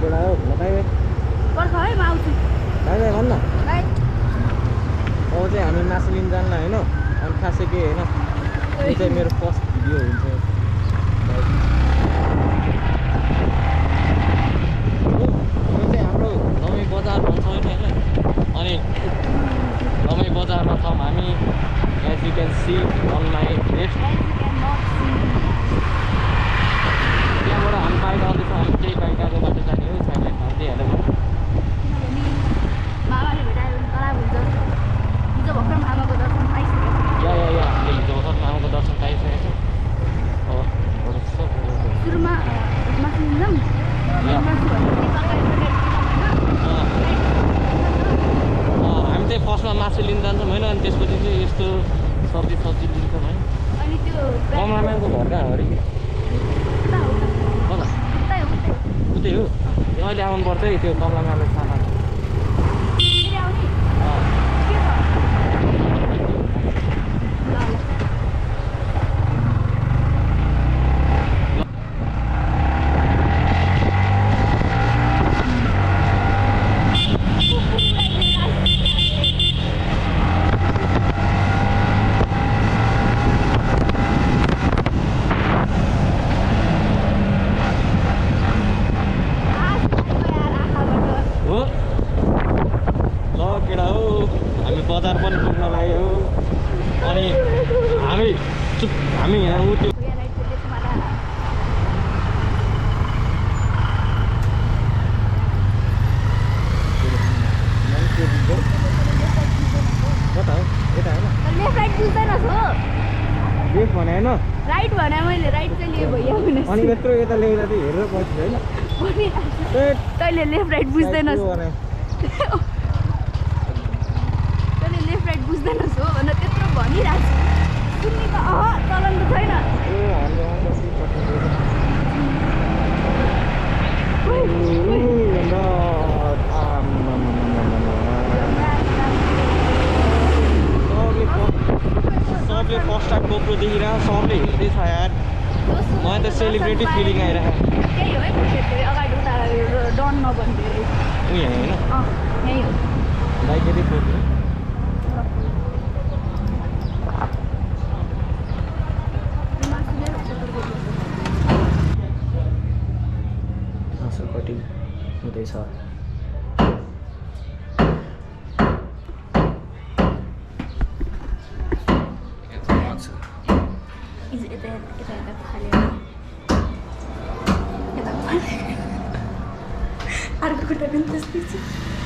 बेला हो ल बाई बाई पर्ख है म आउँछु बाई बाई भन्न बाई अब चाहिँ हामी मासु लिन जान्ला होइन अनि खासै के होइन यो चाहिँ मेरो फर्स्ट भिडियो हुन्छ यो चाहिँ हाम्रो दमै बजार भन्छ होइन अनि दमै बजारमा छौँ हामी as you can see on my left त्यहाँबाट हामी बाइक आउँदैछौँ हामी त्यही बाइक आएको बाटो जाने हो साइडलाई ठाउँदै हेरेर मामाले भेटायो भने खराब हुन्छ हिजो भर्खर मामाको दर्शन पाइसकेको या हामीले हिजो भर्खर मामाको दर्शन पाइसकेको छ सुरुमा मासु लिन्छौँ हामी चाहिँ फर्स्टमा मासु लिन जान्छौँ होइन अनि त्यसपछि चाहिँ यस्तो सब्जी लिन्छौँ है अनि त्यो कमलामाको घर कहाँ हो अरे कता उतै हो अहिले आउनु पर्छ है त्यो कमलामाले थाहा बजार पनि पुग्न लाग्यो अनि हामी यहाँ उ त्यो कता हो यता होइन लेफ्ट राइट बुझ्दैनस् हो लेफ्ट भने होइन राइट भने मैले राइट चाहिँ लिए भइयो भने अनि यत्रो यता ल्याउँदा चाहिँ हेरेर पर्छ होइन तैँले लेफ्ट राइट बुझ्दैनस् बुझ्दैनस् हो भनेर त्यत्रो भनिरहेको छु सुन्ने त चलन त छैन सबले फर्स्ट टाइम गोप्रो देखिरहेको सबले हेर्दैछ यार मलाई त सेलिब्रेटी फिलिङ आइरहेको त्यही हो है अगाडि उता डन नभन्दै ऊ यहाँ होइन यहीँ हो बाइक यदि खोज्नु कटिङ हुँदैछ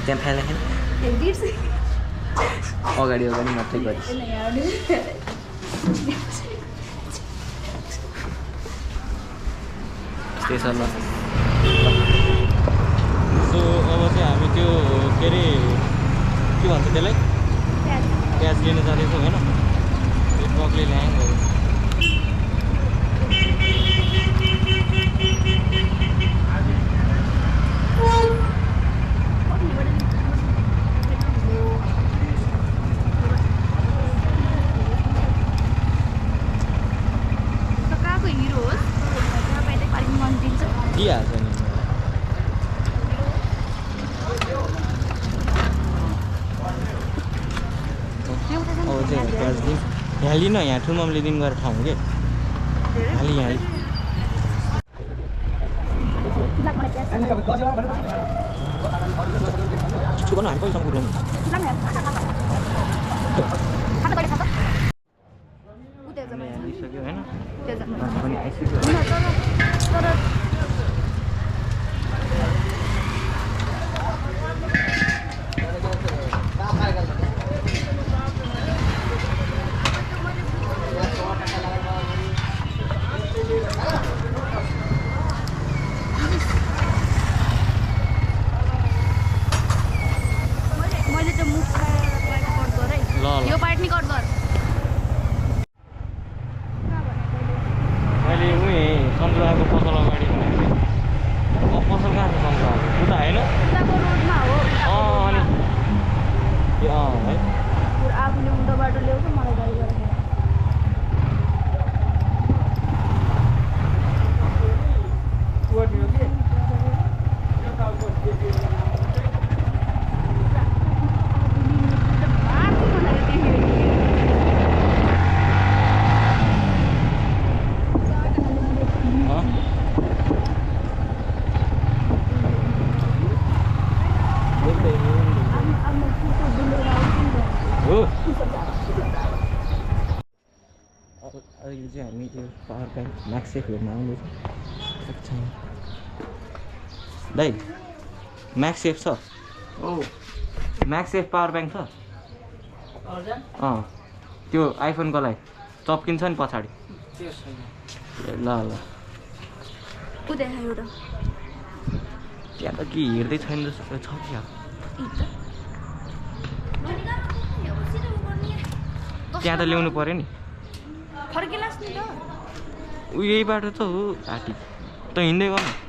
त्यहाँ फाइल अगाडि मात्रै गरिस् स्टेसनमा सो अब चाहिँ हामी त्यो के अरे के भन्छ त्यसलाई प्याज लिन जाँदैछौँ होइन त्यो ट्रकले ल्याङ दिइहाल्छ नि अब चाहिँ प्याज दिन यहाँ लिन यहाँ ठुल्मामले दिन गरेर ठाउँ के यहाँ छिटो गर्नु हामी कहिलेसम्म पुग्नु लिइसक्यो होइन पनि आइसक्यो मैले त मुख यो अहिले चाहिँ हामी त्यो पावर ब्याङ्क म्याक्सेफ हेर्न आउँदैछ दाइ म्याक्सेफ छ म्याक्सेफ पावर ब्याङ्क छ त्यो आइफोनको लागि चप्किन्छ नि पछाडि ल ल त्यहाँ त के हेर्दै छैन जस्तो छ क्या त्यहाँ त ल्याउनु पर्यो नि यही बाटो त हो घाटी त हिँड्दै गर्नु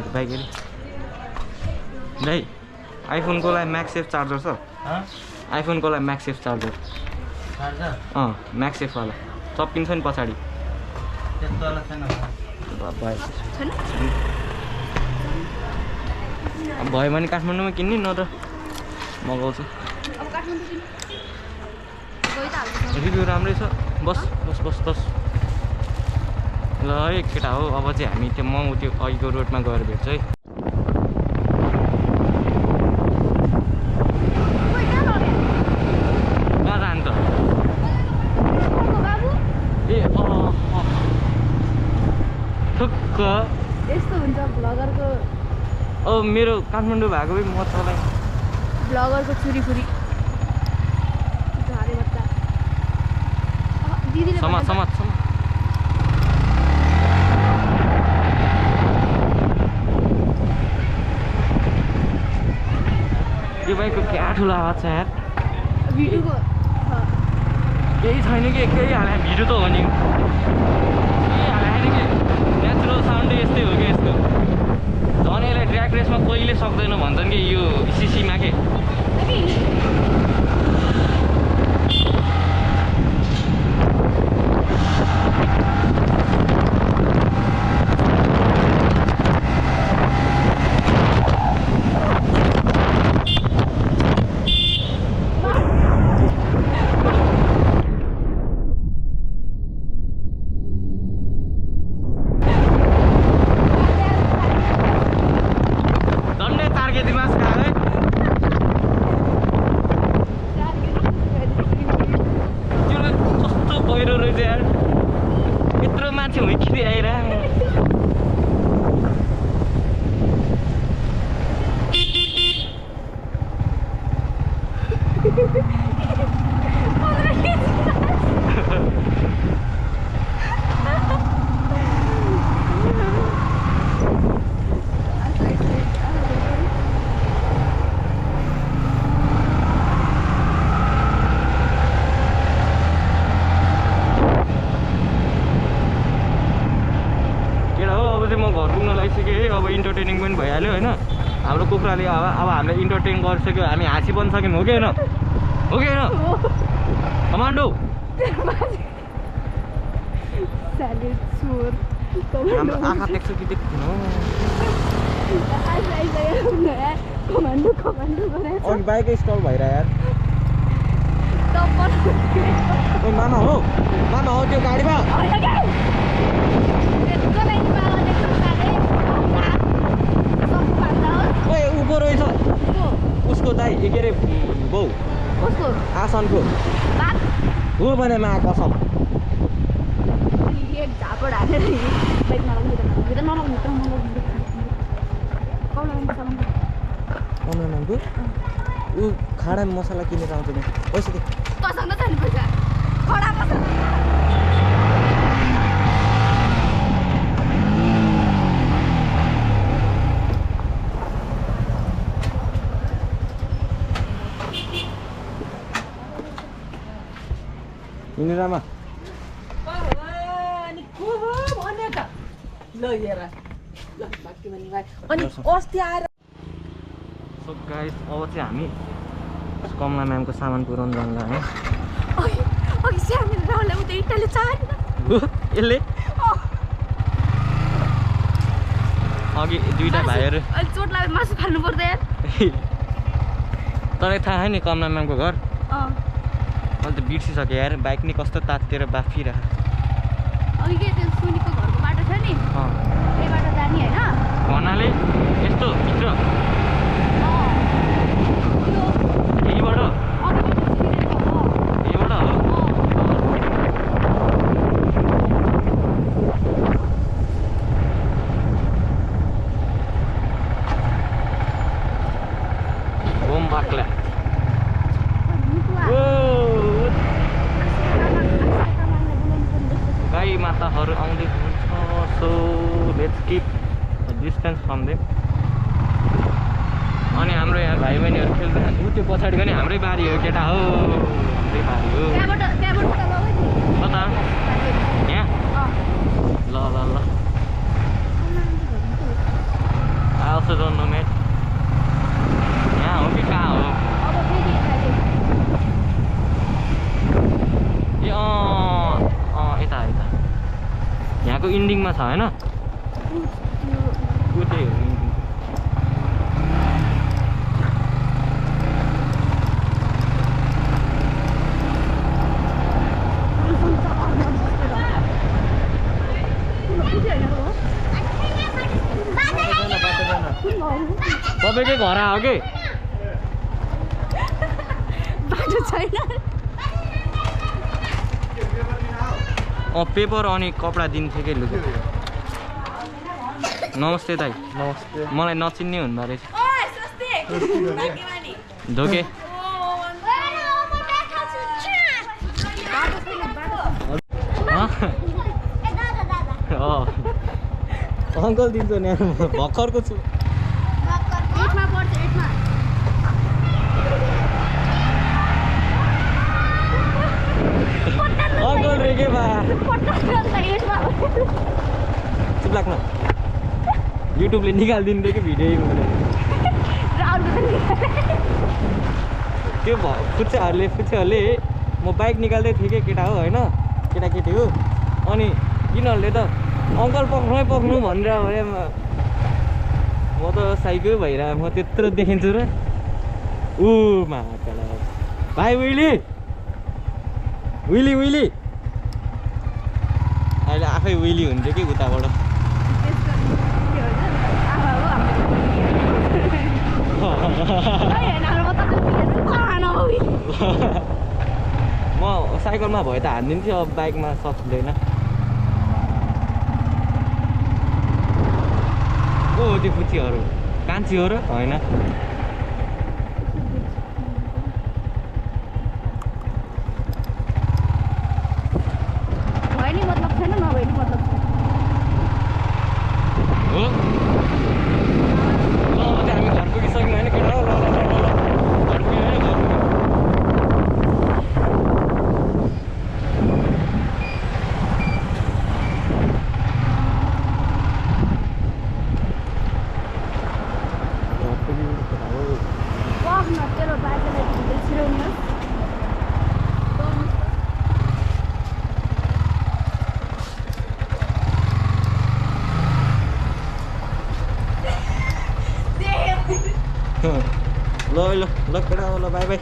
बाइक हेरी दाइ आइफोनको लागि म्याक्सेफ चार्जर छ आइफोनको लागि म्याक्सेफ चार्जर म्याक्सेफवाला चप्किन्छ नि पछाडि भयो भने काठमाडौँमा किन्ने न त मगाउँछु रिभ्यू राम्रै छ बस बस बस बस ल है केटा हो अब चाहिँ हामी त्यो मङु त्यो अघिको रोडमा गएर भेट्छ है कहाँ जानु त ए ठुक्क यस्तो हुन्छ भ्लगरको अब मेरो काठमाडौँ भएको भए म चलाएँ भ्लगरको छुरीफुरी झारे बच्चा दिदीले समाज समाज समाज यो बाइकको क्या ठुलो आवाज छ यार भिडियोको केही छैन कि केही हाले भिडियो त हो नि केही हाले कि नेचुरल साउन्डै यस्तै हो कि यसको झन् यसलाई ट्र्याक रेसमा कहिले सक्दैन भन्छन् कि यो सिसीमा के यत्रो मान्छे हुइकिँदै आइरह अब इन्टरटेनिङ पनि भइहाल्यो होइन हाम्रो कुखुराले अब हामीलाई इन्टरटेन गरिसक्यो हामी हाँसी पनि सक्यौँ हो कि होइन हो कि होइन कमान्डो हाम्रो आँखा देख्छ कि देख्दैन अघि बाइकै स्टल भइरह यार मामा हो त्यो गाडीमा ऊको रहेछ उसको दाइ के अरे बाउ आसनको हो भने मा कसम ऊ खाडा मसला किनेर आउँछ नि पैसा दे हिँडेरमा अस्ति आएर सो गाइस अब चाहिँ हामी कमला म्यामको सामान पुऱ्याउनु जानु लाग्यो अघि स्यामी राहुलले उता इट्टाले चाहेन यसले अघि दुईटा भाइहरू अहिले चोट लाग्यो मासु फाल्नु पर्छ यार तँलाई थाहा है नि कमला म्यामको घर अँ मैले त बिर्सिसकेँ यार बाइक नि कस्तो तातेर बाफिरह अघि के त्यो सुनीको घरको बाटो छ नि त्यही बाटो जाने होइन भन्नाले यस्तो भित्र यहीबाट यहीबाट हो ओम बाक्ला गाई माताहरू आउँदै हुनुहुन्छ so let's keep distance from them अनि हाम्रो यहाँ भाइ बहिनीहरू खेल्दैन ऊ त्यो पछाडि पनि हाम्रै बारी हो केटा हो हाम्रै बारी हो कता यहाँ ल ल ल I also don't know mate यहाँ हो कि कहाँ हो ए यता यता यहाँको इन्डिङमा छ होइन ऊ त्यही हो तपाईँकै घर हो कि बाटो छैन पेपर अनि कपडा दिन्थ्यो कि लुगा नमस्ते दाइ नमस्ते मलाई नचिन्ने हुँदो रहेछ धोके अङ्कल दिन्छ नि भर्खरको छु अङ्कल रेगे बा चुप लाग्न युट्युबले निकालिदिनु थियो कि भिडियो त्यो फुच्चेहरूले म बाइक निकाल्दै थिएँ कि केटा हो होइन केटाकेटी हो अनि यिनीहरूले त अङ्कल पक्नु भनेर भने म त साइकै भइरह म त्यत्रो देखिन्छु र ऊ महाकाला भाइ विली अहिले आफै विली हुन्थ्यो कि उताबाट म साइकलमा भए त हानिदिन्थ्यो अब बाइकमा सक्दैन ओ त्यो पुच्चीहरू कान्छी हो र होइन हो ल हामी घर पुगिसक्यौँ होइन केटा हो ल घर पुग्यो होइन घर ल केटा हो ल बाई बाई